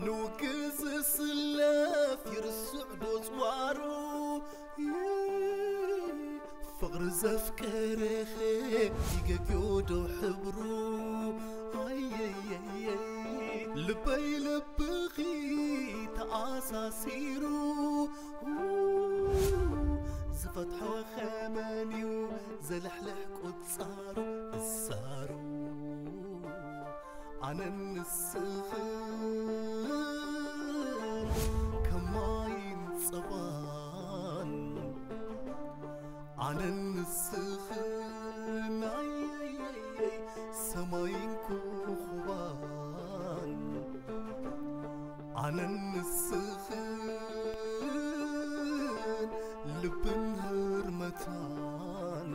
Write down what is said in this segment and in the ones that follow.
ንውግእ ዝስለፍ ይርስዕ ዶ ጽዋሩ? ፍቕሪ ዘፍቀረኸ ይገግዮ ዶ ሕብሩ? ኣየየየይ፣ ልበይ ልብኺ ተኣሳሲሩ፣ ዝፈትሖ ኸመንዩ ዘልሕልሕ ቁጻሩ እሳሩ። ኣነን ንስኽን ከም ማይን ጸባን፣ ኣነን ንስኽን ኣየየየይ ሰማይን ኮኾባን፣ ኣነን ንስኽን ልብን ህርመታን፣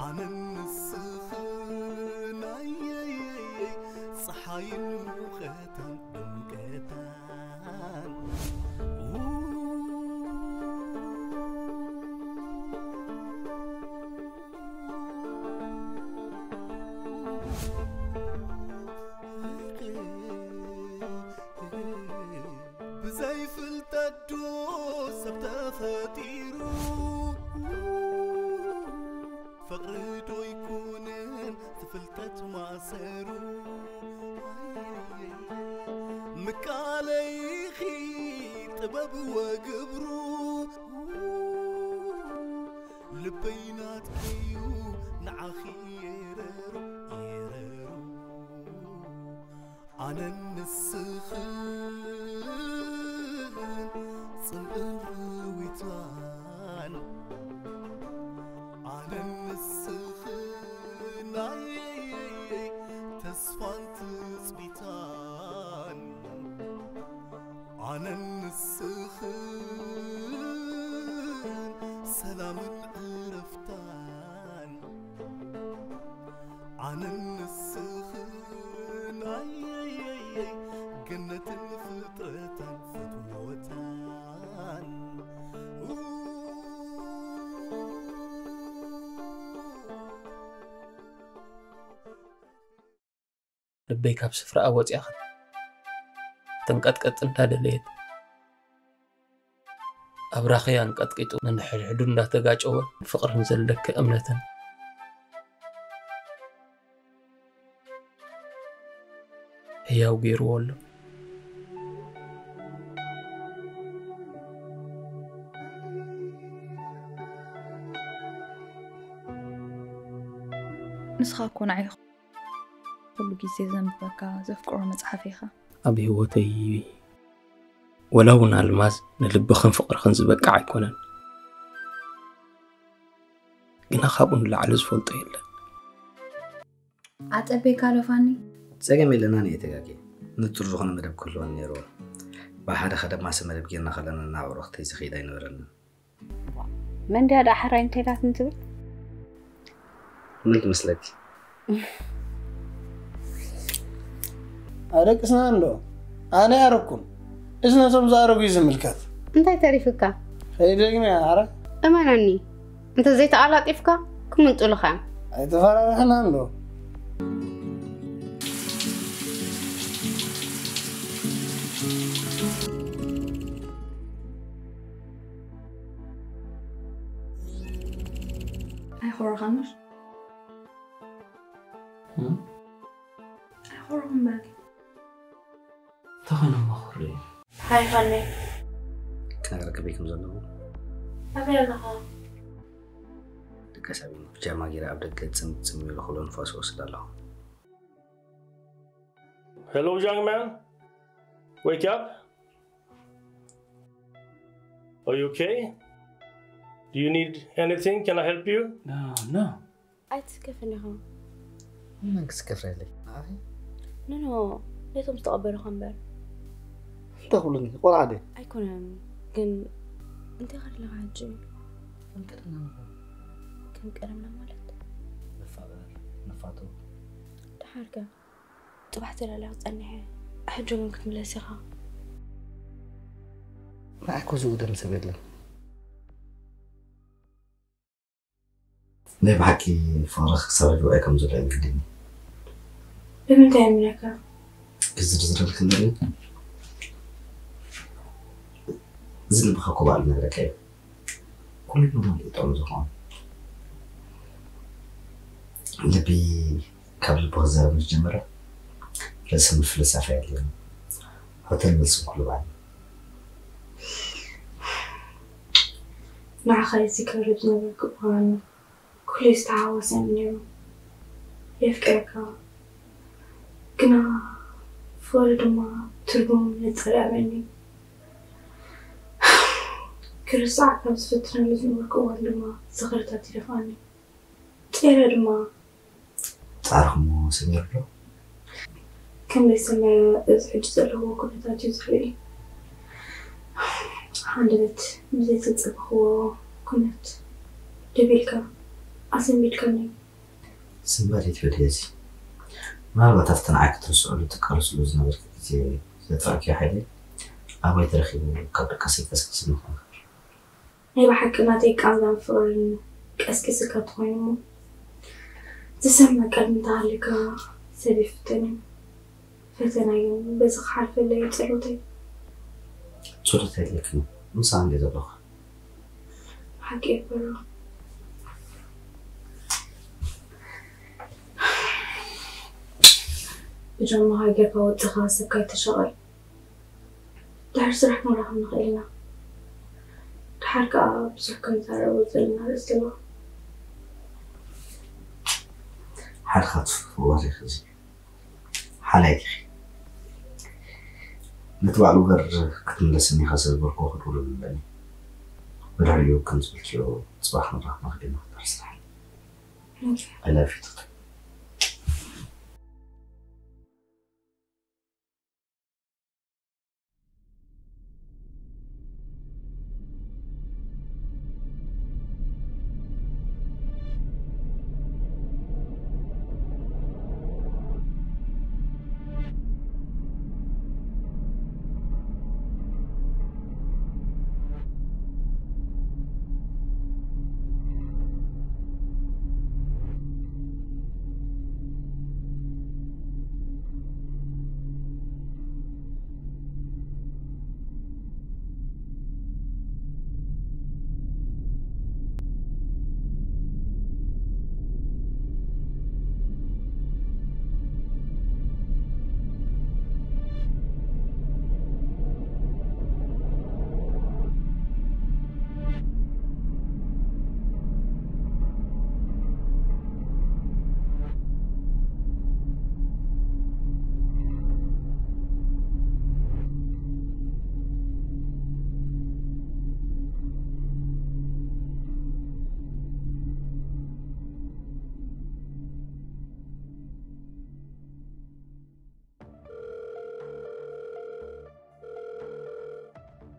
ኣነን ንስኽን ኣየየየይ ጸሓይን ሙቐታን ድምቀታን። ብዘይ ፍልጠት ዶ ሰብ ተፈጢሩ? ፍቕሪ ዶ ይኩንን ትፍልጠት ማእሰሩ? ምቃለይኺ ጥበብ ወግብሩ፣ ልበይ ናትኪዩ ንዓኺ የረሩ፣ የረሩ። ኣነን ንስኽን ጽምእን ርዊታን፣ ኣነን ንስኽን ኣየየየይ ተስፋን ትጽቢታን፣ ኣነን ንስኽን ሰላምን ዕረፍታን፣ ኣነን ንስኽን ኣየየየይ ገነትን ፍጥረታን ፍትወታን። ልበይ ካብ ስፍራኣ ወጺኣ ተንቀጥቀጥ እንዳደለየት፣ ኣብራኺ ኣንቀጥቂጡ ነንሕድሕዱ እንዳተጋጨወ፣ ፍቕርን ዘለኪ እምነትን ህያው ገይርዎ ኣሎ። ንስኻ እኮ ንዓይ ኩሉ ግዜ ዘንብበካ ዘፍቅሮ መጽሓፍ ኢኻ። ኣብ ህይወተይ ወላ እውን ኣልማዝ ንልብኽን ፍቕርኽን ዝበቅዕ ኣይኮነን። ግና ካብኡ ንላዕሊ ዝፈልጦ የለን። ኣጸቤካ ዶ ፋኒ? ጸገም የለና፣ ንየ ተጋግየ። ንጹር ዝኾነ መደብ ክህልወን ነይርዎ። ብሓደ ከደማሲ መደብ ጌርና ከለና ናብ ዕረፍቲ ዘይዝኸይድ ኣይነበረንን። መን ድያ ደኣ ሕራይ እንታይ ኢላትኒ ትብል? መን ትመስለኪ? ኣደቅስና እንዶ ኣነ ኣረኩም። እዚ ነቶም ዝኣረጉ እዩ ዝምልከት። እንታይ ተሪፍካ? ከይደግምያ፣ ኣረ። እመነኒ፣ እንተ ዘይተኣላጢፍካ ክምንጥሉኻ እዮም። ኣይተፈራርሕና እንዶ። ኣይኾረኻንሽ? እም? ኣይኾረኹም በል። ተኾነ መኹሪ። ሃይ ፋኒ። ክነግረኪ በይ ከም ዘለኹ። ኣበይ ኣለኻ? ደቂ ሰብን ብጃማ ገይረ ኣብ ደገ ጽም ጽም ኢሉ ከሎ ንፋስ እወስድ ኣለኹ። Hello, young man. Wake up. Are you okay? Do you need anything? Can I help you? No, no. ኣይትስከፍን ኢኻ። መን ክስከፍ ኢለ? ንዓኺ? ኖ፣ ኖ፣ ነቶም ዝተቐበሉኻ እምበር። እንታይ ክብሉኒ? ቆልዓ ድየ? ኣይኮነን፣ ግን እንታይ ኢኻ ደለኻ ሕጂ? ከም ቀደምና ንኹን። ከም ቀደምና ማለት? ንፋቐር፣ ንፋቶ። ደሓርከ፣ ጽባሕ ተላልያ ክጸንሕ እየ። ሕጂ ግን ክትምለስ ኢኻ። ንዓይ እኮ ዝውደም ሰብ የለን። ናይ ብሓቂ ፍቕርኺ ክሳብ ሕጂ ውዑይ ከም ዘሎ እዩ ግድን እዩ። ብምንታይ ኣሚነካ? ክዝርዝረልክ እንድሪ፣ እዚ ልብኻ ኮባል ነግረካ እዩ። ኩሉ መሊኡ ጥዑም ዝኾነ ልቢ ካብ ልቢ ክዛረብ ምስ ጀመረ፣ ርእሲ ምፍልሳፍ ኣየድልዮን። ሆተል መልስን ኩሉ ባኒ። ንዓኻ እዩ ዝከብድ ዝነበርኩ እዋን ኩሉ ዝተሓዋወሰኒ ነይሩ። የፍቅረካ ግና ፍቕሪ ድማ ትርጉም ነጸር ይኣብኒ። ክርስዓ ካብ ዝፍትነሉ ዝነበርኩ እዋን ድማ ዝኽርታት ይደፍኣኒ። ጤረ ድማ ጻዕርኹሞ ሰሚሩ ዶ? ከም ዘይሰመረ እዚ ሕጂ ዘለዎ ኩነታት እዩ ዘርኢ። ሃንደበት ብዘይተጸበኽዎ ኩነት ደቢልካ ኣሰንቢድካኒ። ስምባዴት በድህዚ ምናልባት ኣብቲ ንዓይ ክትርስዕሉ ትቃለስሉ ዝነበርኪ ግዜ ዘጥፋእክዮ ሓይለይ ኣበይ ተረኺቡ ካብ ድቃሰይ ቀስቂስኒ ክመኽር? ናይ ብሓቂ ናተይ ቃንዛን ፍቕርን ቀስቂስካ ተኾይኑ እሞ ዝሰምዕ ቀልቢ እንተሃልዩካ ሰብ ይፍተን እዩ። ፈተና ግን በዚ ክሓልፈለይ እዩ ጸሎተይ። ጸሎት የድልየክን ምሳኻ እንድየ ዘለኹ። ሓቂ እዩ በሮ። ብጃማኻ ጌርካ ወጺኻ ሰብካ ይተሻቐል። ድሕሪ ስራሕ ክንራኸብ ንኽእል ኢና። ድሓር ከኣ ብዙሕ ክንዛረቦ ዘለና ርእስቲ ኣሎ። ሓድኻ ትፍወር ኢኺ እዚ ሓላይት ኢኺ። ነቲ በዓል ኡበር ክትምለስኒ ኢኻ ስለ ዝበልክዎ ክድውለሉ ኣለኒ። ብድሕሪኡ ከም ዝበልክዮ ጽባሕ ክንራኸብ ንኽእል ኢና ድሕሪ ስራሕ። I love you ቱቱ።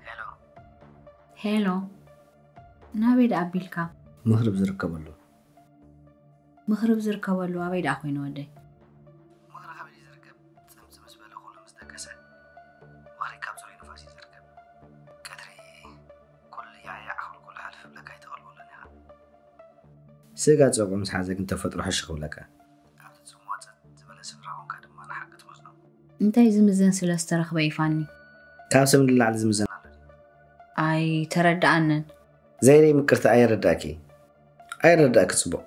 ሄሎ። ሄሎ። ናበይ ደኣ ኣቢልካ? ምኽሪ ብዝርከበሉ። ምኽሪ ብዝርከበሉ ኣበይ ደኣ ኮይኑ ወደይ? ምኽሪ ካበይ ዝርከብ? ጽምጽም ምስ በለ ኩሉ ምስ ደቀሰ። ምኽሪ ካብ ጽሩይ ንፋስ እዩ ዝርከብ። ቀትሪ ኩሉ ያዕያዕ ክብል ከሎ ሓልፍ ክብለካ ኣይትቐልበሉን ኢኻ። ስጋ ጸብዑ ምስ ሓዘ ግን ተፈጥሮ ሕሽ ክብለካ። ኣብቲ ጽምዋ ጸጥ ዝበለ ስፍራ ኮንካ ድማ ንሓቂ ትመዝኖ። እንታይ ዝምዘን ስለ ዝተረኽበ እዩ ፋኒ? ካብ ሰብ ንላዕሊ ዝምዘን ኣሎ ድዩ? ኣይተረድኣንን። ዘይደይ ምቅርቲ ኣየረዳእኪ። ኣየረዳእኪ ጽቡቕ።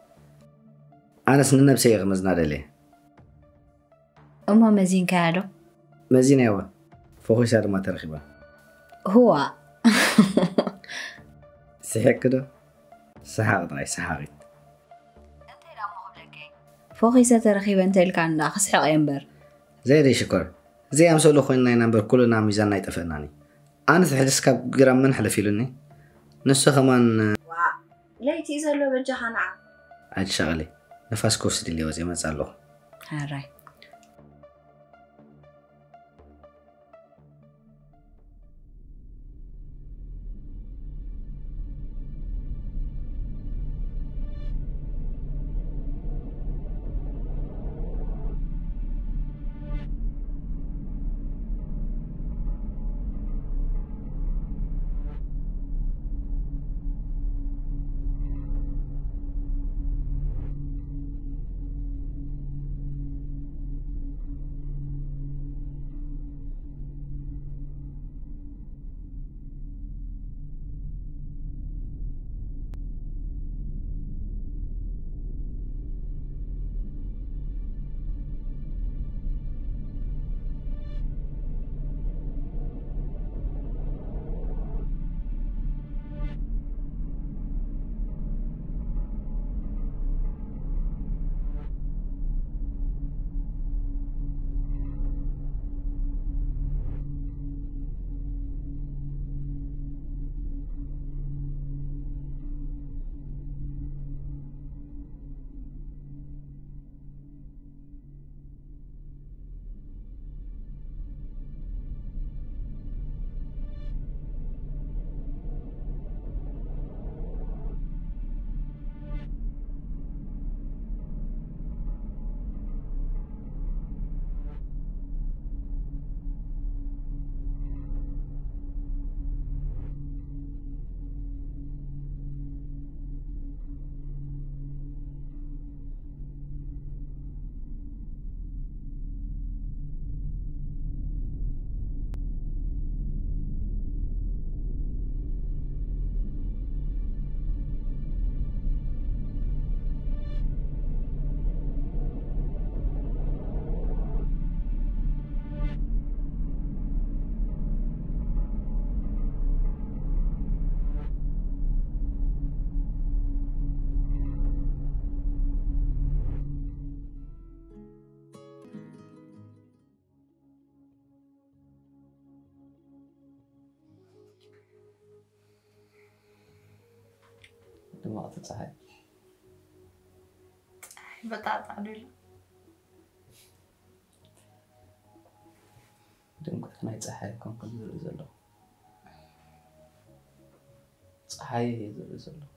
ኣነስ ንነብሰይ እየ ክመዝና ደልየ። እሞ መዚንካያ ዶ? መዚነያ እወ። ፈኺሳ ድማ ተረኺባ። ህዋ። ስሒቕኪ ዶ? ሰሓቕ ጥራይ ሰሓቒት። እንታይ ደኣ እሞ ክብለኪ? ፈኺሰ ተረኺበ እንተ ኢልካኒ ደኣ ክስሕቕ እየ እምበር። ዘይደይ ሽኮር። ዘይ ኣምሰሉ ኮይንና ኢና እምበር ኩልና ሚዛንና ኣይጠፈእናን እዩ። ኣነስ ሕጅስ ካብ ግራም መን ሕልፍ ኢሉኒ? ንሱ ከማን ዋእ፣ ለይቲ እዩ ዘሎ በጃኻ ንዓ። ኣይትሻቐሊ። ንፋስ ክወስድ ኢለ ወፂአ እመፅእ ኣለኹ። ሕራይ። ድምቕቲ ጸሓይ። ጸሓይ በጣጣ ደሎ። ድምቀት ናይ ጸሓይ ኮንኩን ዝርኢ ዘለኹ። ጸሓይ እየ ዝርኢ ዘለኹ።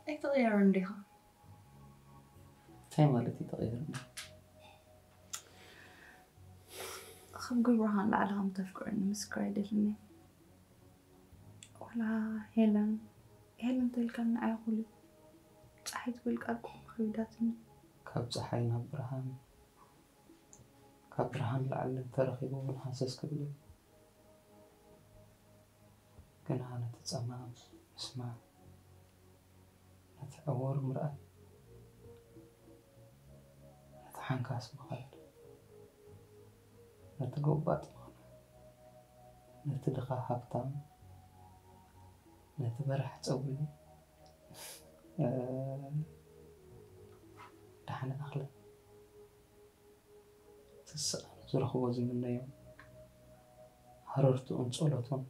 ኣይትቕየርን ዲኻ? እንታይ ማለት እዩ ተቐይርና? ካብ ግብርኻ ንላዕሊ ከም ተፍቅረኒ ምስክር ኣይደልን እየ። ዋላ ሄለን ሄለን ተልካኒ ኣይኹል ጸሓይ ትብል ቃል ቁም ከቢዳትኒ። ካብ ጸሓይ ናብ ብርሃን፣ ካብ ብርሃን ላዕሊ ተረኺቡ እውን ሃሰስ ክብል እዩ። ግና ነቲ ጸማም ምስማዕ፣ ነቲ ዕዉር ምርኣይ፣ ነቲ ሓንካስ ምኻድ፣ ነቲ ጎባጥ ምቕናዕ፣ ነቲ ድኻ ሃብታም፣ ነቲ በራሕ ጸጉሪ ዳሕነ ኣኽለ። ስስኣን ዝረኽቦ ዝምነዮ ሃረርትኡን ጸሎቱን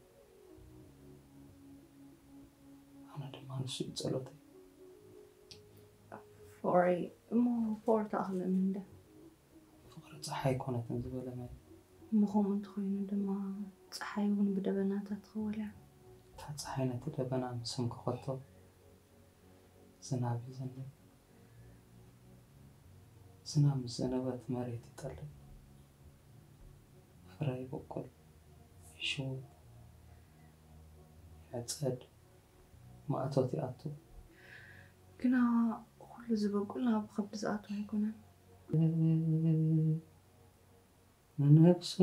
ኣነ ድማ ንሱ እዩ ጸሎተይ። ፍቕሪ እሞ ፍቕሪ ተኣኽለ ምንደ ፍቕሪ ጸሓይ ኣይኮነትን ዝበለ መን እዩ? እሞ ከምኡ እንተኾይኑ ድማ ጸሓይ እውን ብደበናታት ትኽወል እያ። እታ ጸሓይ ነቲ ደበና ምስ ኣምከኸቶ ዝናብ ይዘንብ። ዝናብ ምስ ዘነበ እቲ መሬት ይጠልብ፣ ፍረ ይበቁል፣ ይሽውት፣ ይዕጸድ፣ ማእቶት ይኣቱ። ግና ኩሉ ዝበቁል ናብ ከብዲ ዝኣቱ ኣይኮነን። ንነብሱ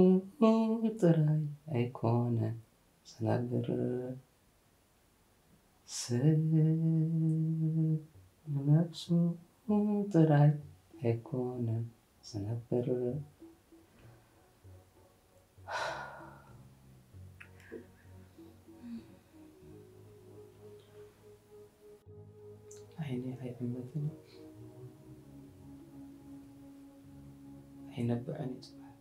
ጥራይ ኣይኮነን ዝነብር፣ ሰብ ንነብሱ ጥራይ ኣይኮነን ዝነብር። ዓይኒ ኣይዕመትን፣ ኣይነብዕን እዩ ጽባሕ።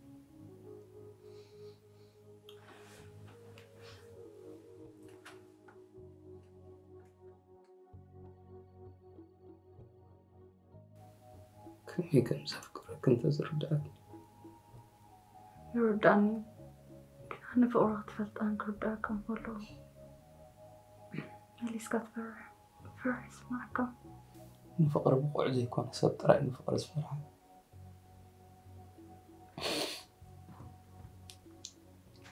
ከመይ ከም ዘፍቅረኪ እንተዝርድኣኪ። ይርዳኒ። ግና ንፍቕሩ ክትፈልጣን ክርዳእካን ከሎ መሊስካ ትፈርሕ። ፍርሒ ይስማዓካ። ንፍቕሪ ብቑዕ ዘይኮነ ሰብ ጥራይ ንፍቕሪ ዝፈርሓ።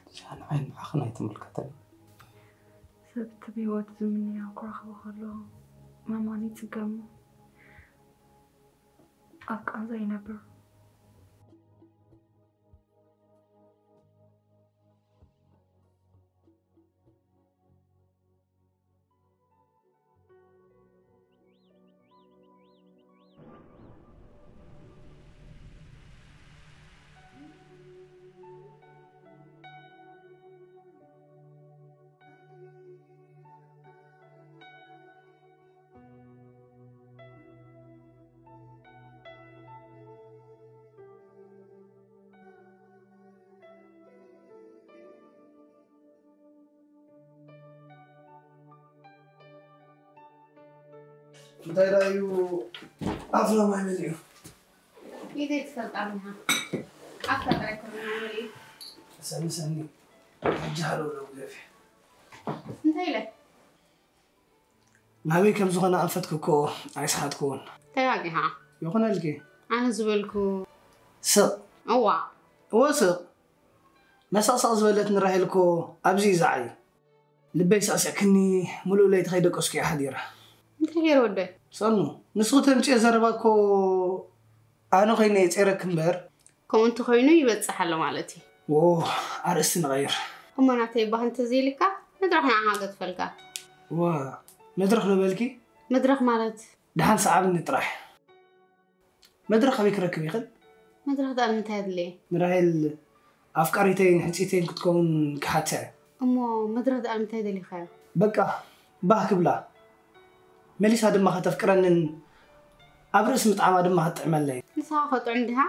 እዚኣ ንዓይ ንዓኽን ኣይትምልከተኒ። ሰብ እቲ ብህይወት ዝምንዮ ክረኽቦ ከሎ ምእማን ይጽገም። ኣብ ቃንዛ ይነብር። እንታይ ደኣ እዩ ኣፍሎ ማይ መሊኡ? ኢደይ ትፈልጣ ኣለኻ። ኣፍታ ጥራይ ኮሮና መሊኡ። ሰኒ ሰኒ፣ ሕጂ ሃለው ለው ገፊ። እንታይ ኢለ? ናበይ ከም ዝኾነ ኣንፈትኪ እኮ ኣይሰሓትክዎን። ተጋጊኻ። ይኹነልኪ። ኣነ ዝበልኩ። ስቕ። እዋ። እወ ስቕ። መሳቕሳቕ ዝበለትኒ ራሄል እኮ ኣብዚ እዩ ዝዓዩ። ልበይ ሳዕሲዕክኒ፣ ምሉእ ለይቲ ከይደቀስኩ እየ ሓዲረ። እንታይ ገይረ ወደይ? ሰኑ፣ ንስኺ ተምፅዮ ዘረባ እኮ ኣነ ኮይነ እየ ፀይረኪ እምበር። ከምኡ እንተኾይኑ ይበፅሕ ኣሎ ማለት እዩ። ዎ፣ ኣርእስቲ ንቐይር። እሞ ናተይ ባህ እንተዘይልካ መድረኽ ንዓኻ ገድፈልካ። ዋ፣ መድረኽ ዶ በልኪ? መድረኽ ማለት? ደሓን ሰዓብኒ ጥራሕ። መድረኽ ኣበይ ክረክብ ይኽእል? መድረኽ ደኣ ንምንታይ ኣድለየ? ንራሄል ኣፍቃሪተይን ሕጽይተይን ክትከውን ክሓትያ እየ። እሞ መድረኽ ደኣ ንምንታይ ደሊኻዮ? በቃ ባህ ክብላ፣ መሊሳ ድማ ከተፍቅረንን ኣብ ርእሲ ምጥዓማ ድማ ክትጥዕመለይ። ንስኻ ከጥዑም ዲኻ?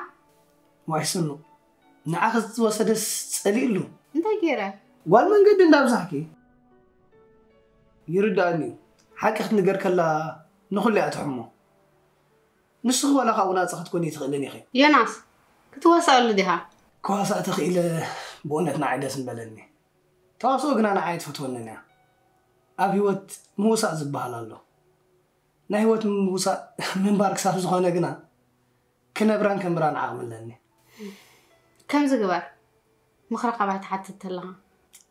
ዋይ ስኑ፣ ንዓኺ ዝወሰደስ ጸሊእሉ። እንታይ ገይረ? ጓል መንገዲ እንዳብዛሕኪ። ይርድኣኒ እዩ። ሓቂ ክትንገር ከላ ንኹሉ እያ ትሕሞ። ንስኺ ዋላ ካብኡ ናጻ ክትኮኒ ኣይትኽእልን ኢኺ። ዮናስ፣ ክትዋሳኣሉ ዲኻ? ክዋሳእ ተኽኢለ ብእውነት ንዓይ ደስ ምበለኒ። ተዋስኦ ግና ንዓይ ኣይትፈትወንን እያ። ኣብ ህይወት ምውሳእ ዝበሃል ኣሎ። ናይ ህይወት ምውሳእ ምንባር ክሳብ ዝኾነ ግና ክነብራን ከንብራን ዓቕሚ ኣለኒ። ከምዚ ግበር፣ ምኽሪ ካባይ ትሓትት ተለኻ።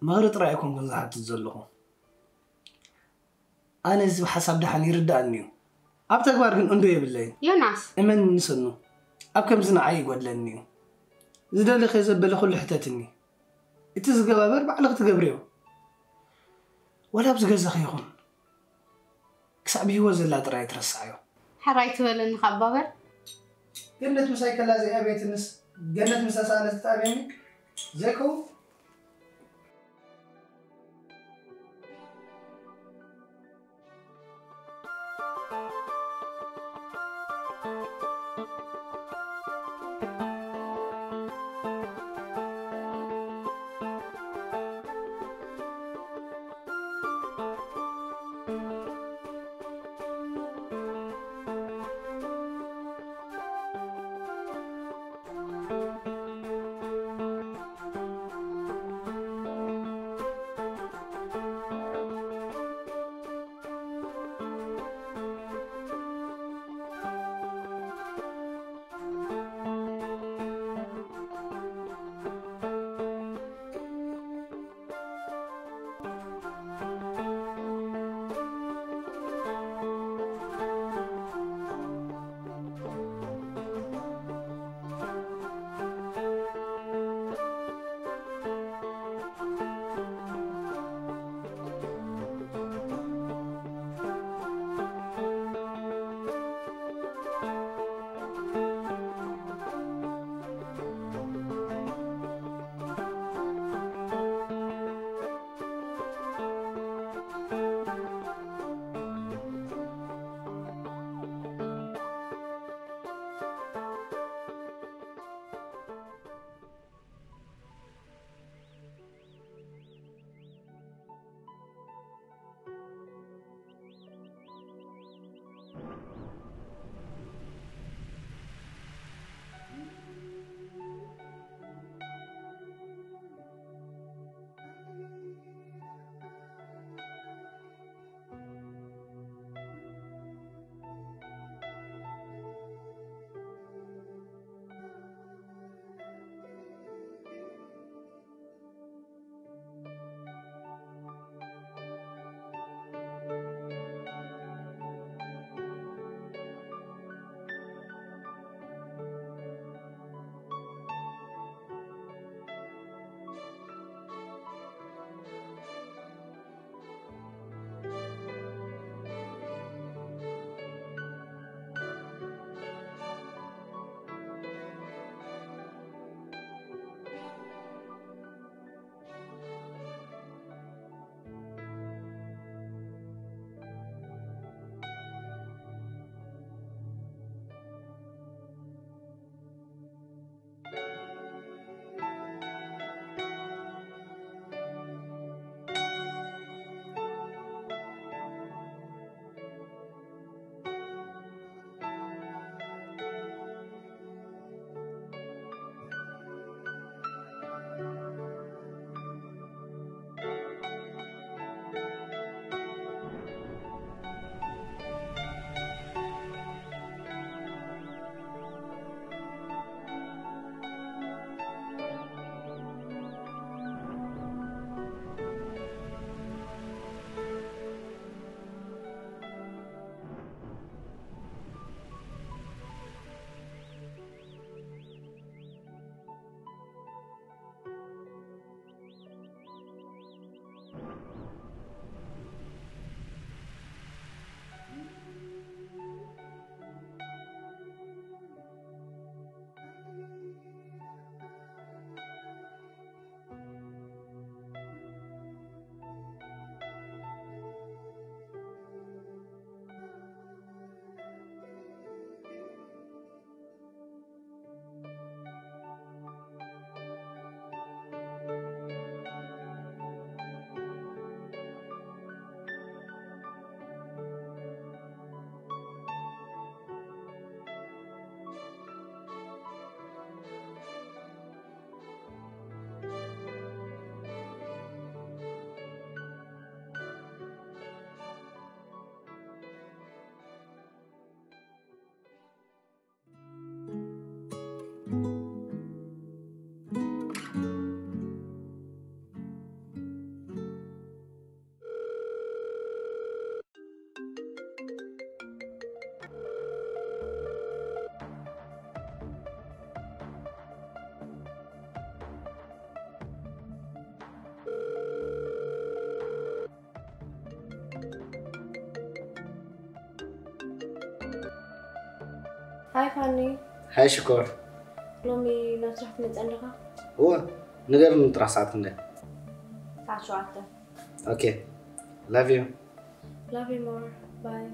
ምኽሪ ጥራይ ኣይኮንኩን ዝሓትት ዘለኹ። ኣነ እዚ ሓሳብ ደሓን ይርድኣኒ እዩ፣ ኣብ ተግባር ግን እንዶ የብለይን። ዮናስ። እመንኒ ሰኑ፣ ኣብ ከምዚ ንዓይ ይጎድለኒ እዩ። ዝደለኽዮ ዘበለ ኩሉ ሕተትኒ። እቲ ዝገባበር ባዕልኺ ትገብርዮ። ዋላ ኣብዚ ገዛኺ ይኹን ክሳዕ ብህይወት ዘላ ጥራይ ኣይትረስዓዮ። ሕራይ ትበለኒ ካብ ባበር። ገነት ምሳይ ከላ ዘይኣብየትንስ ገነት ምስ ተሳእነት ክትኣብየኒ ዘይከውን። ሃይ ፋኒ። ሃይ ሽኮር። ሎሚ ናብ ስራሕ ትመፅእ ኣለኻ? እወ፣ ንገርኒ ጥራሕ ሰዓት ክንደይ? ሰዓት ሸውዓተ። Okay. Love you. Love you more. Bye.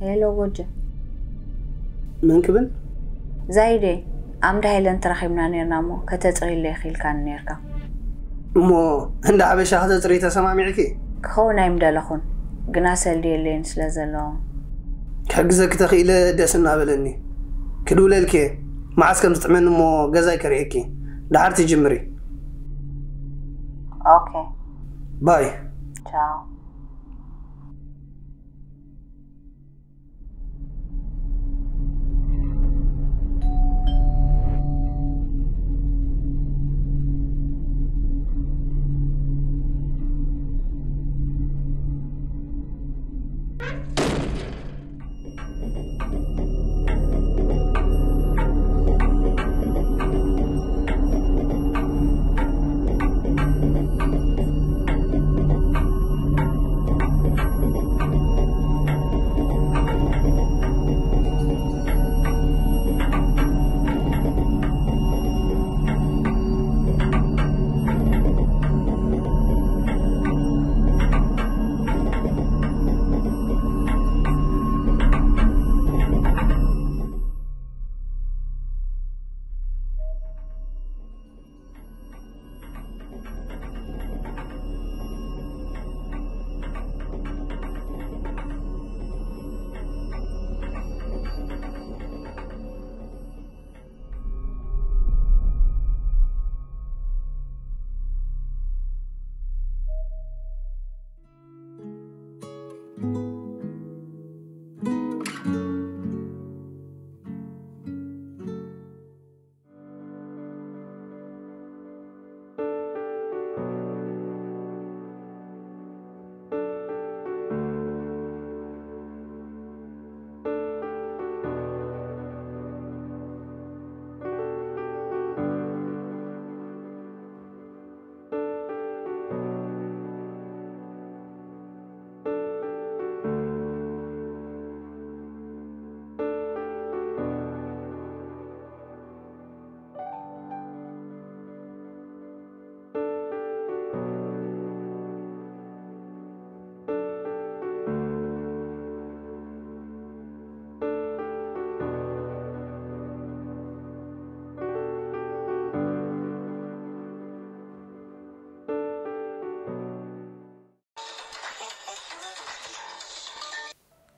ሄሎ ጎጀ። መን ክብል? ዛይደ፣ ኣምዳ ሃይለን ተራኺብና ነርና እሞ ከተጽርይለይ ኢኺ ኢልካኒ ነርካ። እሞ እንዳ ሓበሻ ከተጽርይ ተሰማሚዕኪ? ክኸውን ኣይምደለኹን፣ ግና ሰልዲ የለይን ስለ ዘሎ። ክሕግዘኪ ተኽኢለ ደስ እናበለኒ። ክድውለልኪ እየ። መዓስ ከም ዝጥዕመኒ እሞ ገዛይ ከርእየኪ። ደሓር ትጅምሪ። ኦኬ። ባይ። ቻው።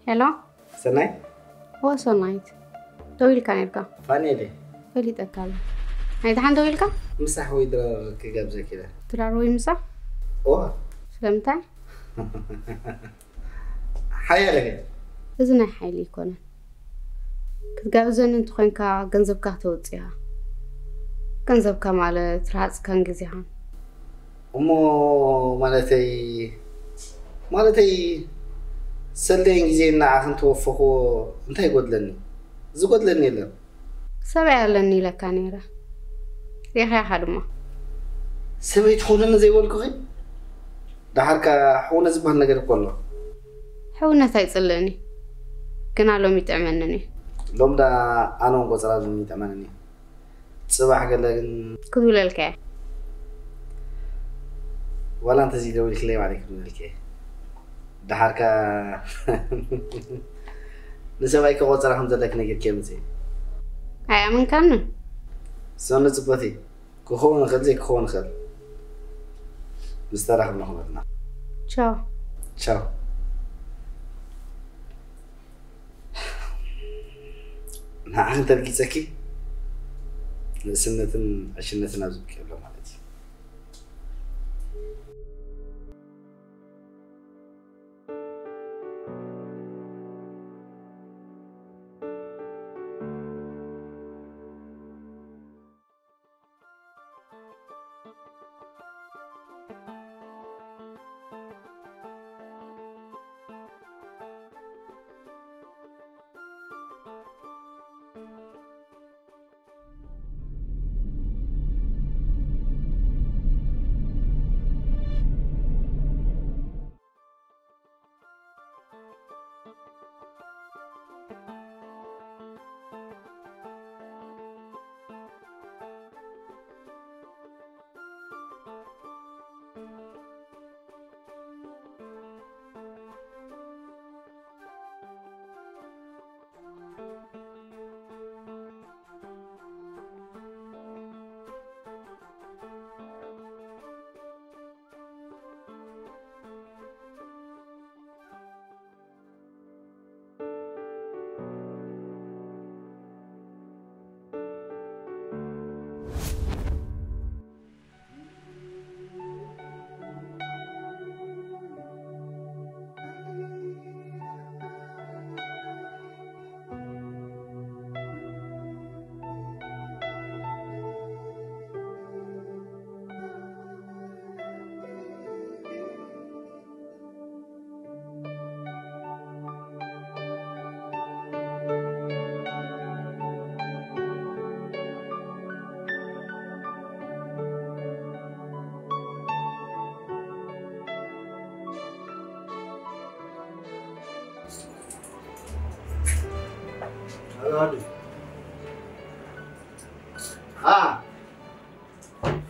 ሄሎ። ሰናይ። ወ ሰናይት፣ ደዊልካ ነርካ? ፋኔሌ። ፈሊጠካ ኣለ። ናይ ደሓን ደዊልካ? ምሳሕ ወይ ድራር ክጋብዘኪ ኢለ። ድራር ወይ ምሳሕ? ኦ። ስለምንታይ? ሓያለ። እዚ ናይ ሓይሊ ኣይኮነን። ክትጋብዘኒ እንተኾይንካ ገንዘብካ ክተውፅእ ኢኻ። ገንዘብካ ማለት ርሃፅካን ግዜኻን። እሞ ማለተይ ማለተይ ሰለይን ግዜን ንዓኽን ተወፈኽዎ እንታይ ይጎድለኒ? ዝጎድለኒ የለን። ሰበይ ኣለኒ ኢለካ ነይረ፣ ሬኻኻ ድማ። ሰበይ ትኾነኒ ዘይበልኩኺ? ደሓርካ ሕውነት ዝበሃል ነገር እኮ ኣሎ። ሕውነት ኣይጽልእን እዩ፣ ግና ሎም ይጥዕመንን እዩ። ሎም ዳ ኣነ እውን ቆጸራ ሎም ይጥዕመንን እዩ። ጽባሕ ገለ ግን ክትብለልካ እየ። ዋላ እንተዚ ደው ኢልክለይ ማለት ክትብለልካ እየ። ደሓርካ ንሰብኣይ ከቆጸራ ከም ዘለክ ነጊርክዮ መጽእ። ኣይኣመንካንን? ሰኑ ጽበቲ ክኸውን ይኽእል ዘይክኸውን ይኽእል። ምስ ተራኽብና ክመትና። ቻው። ቻው። ንዓኺ እንተርጊጸኪ ንእስነትን ዕሽነትን ኣብ ዝብቂ ኣሎ ማለት እዩ።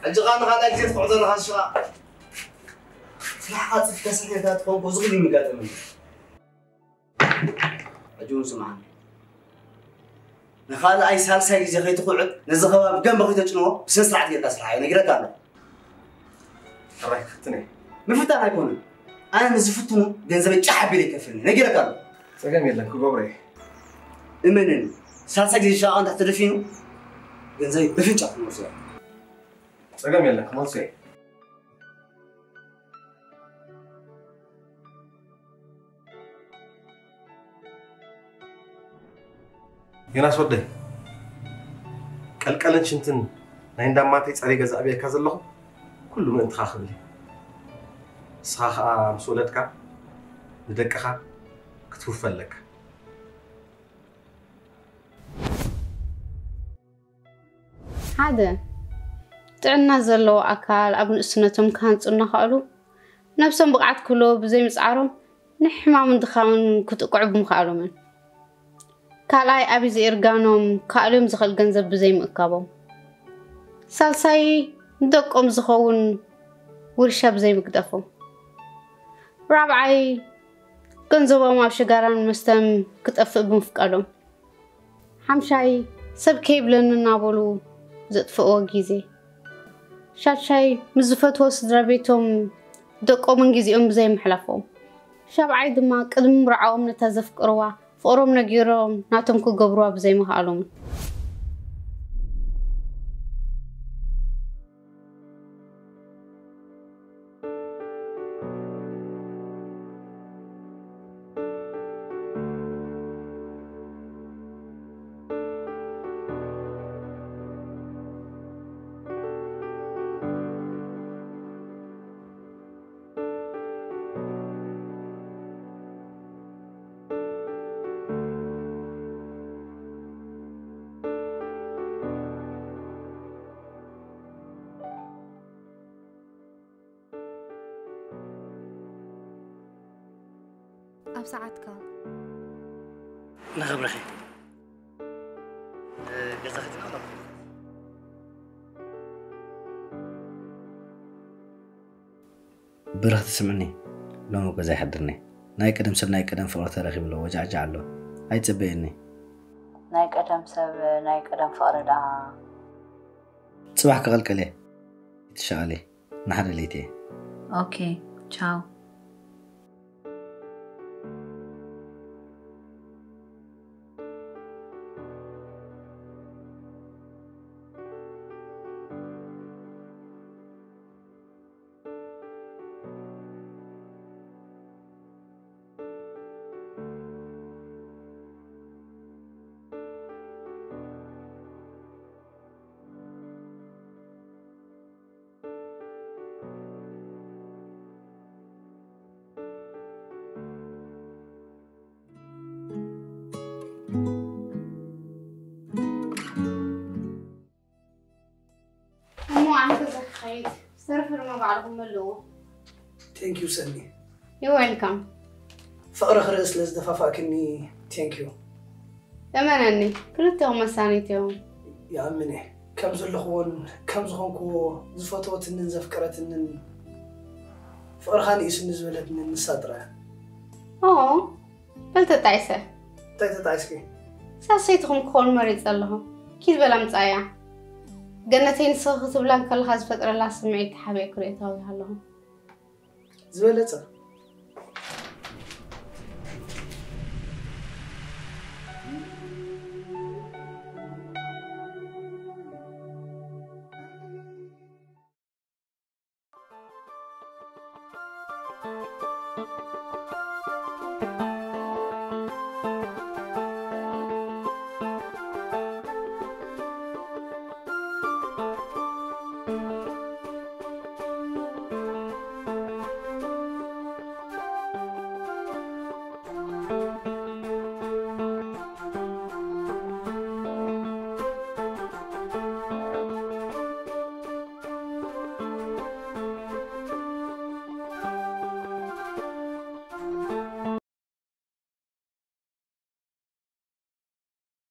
ሕጂ ኸኣ ንኻልኣይ ግዜ ትኹዕቶ ኣለኻ ሽቓ። ስራሕኻ ጽፍካ ሰሪሕካ ትኸውን እኮ እዚ ኩሉ ይመጋጠመኒ። ሕጂ እውን ስምዓኒ። ንኻልኣይ ሳልሳይ ግዜ ከይትኹዕት ነዚ ከባቢ ደንበ ከይተጭንዎ ብስነ ስርዓት ጌርካ ስርሓዮ ነጊረካ ኣለኹ። ሕራይ ክፍትን እየ። ምፍታን ኣይኮነን። ኣነ ንዝፍትኑ ገንዘበይ ጫሕ ኣቢለ ይከፍልኒ። ነጊረካ ኣለኹ። ጸገም የለን ክገብሮ እየ። እመነኒ። ሳልሳይ ግዜ ሽቓቕ እንድሕር ተደፊኑ ገንዘበይ በፍንጫ ክትመልሶ እየ። ጸገም የለን ክመልሶ እየ። ዮናስ ወደይ፣ ቀልቀልን ሽንትን ናይ እንዳማተይ ጸሪገ ዘዕብየካ ዘለኹ ኩሉ ምእንትኻ ክብል እዩ። ንስኻ ኸኣ ምስ ወለድካ ንደቅኻ ክትውፈ ኣለካ። ሓደ፣ ጥዕና ዘለዎ ኣካል ኣብ ንእስነቶም ክሃንጹ እናኸኣሉ፣ ነብሶም ብቕዓት ክህልዎ ብዘይምጽዓሮም፣ ንሕማምን ድኻምን ክጥቅዑ ብምኽኣሎምን። ካልኣይ፣ ኣብ ዘየርጋኖም ክኣልዮም ዝኽእል ገንዘብ ብዘይምእካቦም። ሳልሳይ፣ ንደቆም ዝኸውን ውርሻ ብዘይምግዳፎም። ራብዓይ፣ ገንዘቦም ኣብ ሽጋራን መስተን ክጠፍእ ብምፍቃዶም። ሓምሻይ፣ ሰብ ከይብለኒ እናበሉ ዘጥፍእዎ ግዜ። ሻድሻይ፣ ምስ ዝፈትዎ ስድራ ቤቶም ደቆምን ግዜኦም ብዘይምሕላፎም። ሻብዓይ ድማ፣ ቅድሚ ምርዓዎም ነታ ዘፍቅርዋ ፍቕሮም ነጊሮም ናቶም ክገብርዋ ብዘይምኽኣሎምን። ብሰዓትካ። ንኽብርኺ። ገዛ ኸትናሎ። ብርኽቲ ስምዕኒ፣ ሎሚ ገዛ ይሓድርኒ። ናይ ቀደም ሰብ ናይ ቀደም ፍቕሪ ተረኺብሎ ወጃዕጃዕ ኣሎ። ኣይጸበየኒ። ናይ ቀደም ሰብ ናይ ቀደም ፍቕሪ ደኣ። ጽባሕ ክቐልቀለ ይትሻቐሊ። ንሓደ ለይቲ እየ። ኦኬ፣ ቻው። እሞ ኣነ ገዛ ክኸይድ፣ ዝተረፈ ድማ ባዕልኹም መልእዎ። Thank you ሰኒ። You're welcome። ፍቕሪ ክርኢ ስለ ዝደፋፋእክኒ thank you። እመነኒ፣ ክልቴኹም መሳኒት ኢኹም። ይኣምን እየ ከም ዘለኽዎን ከም ዝኾንክዎ ዝፈተወትንን ዘፍቀረትንን ፍቕርኻ ንኢስኒ ዝበለትንን ንሳ ጥራይ። ኦ በል ተጣይሰ። እንታይ ተጣይስኪ? ሳሰይትኹም ክኸውን መሪጸ ኣለኹ። ኪድ በል ኣምጻያ። ገነተይ ንስኺ ክትብላ እንከለኻ ዝፈጥረላ ስምዒት ተሓቢአ ክርእዮ ተዋዊሃ ኣለኹ። ዝበለጸ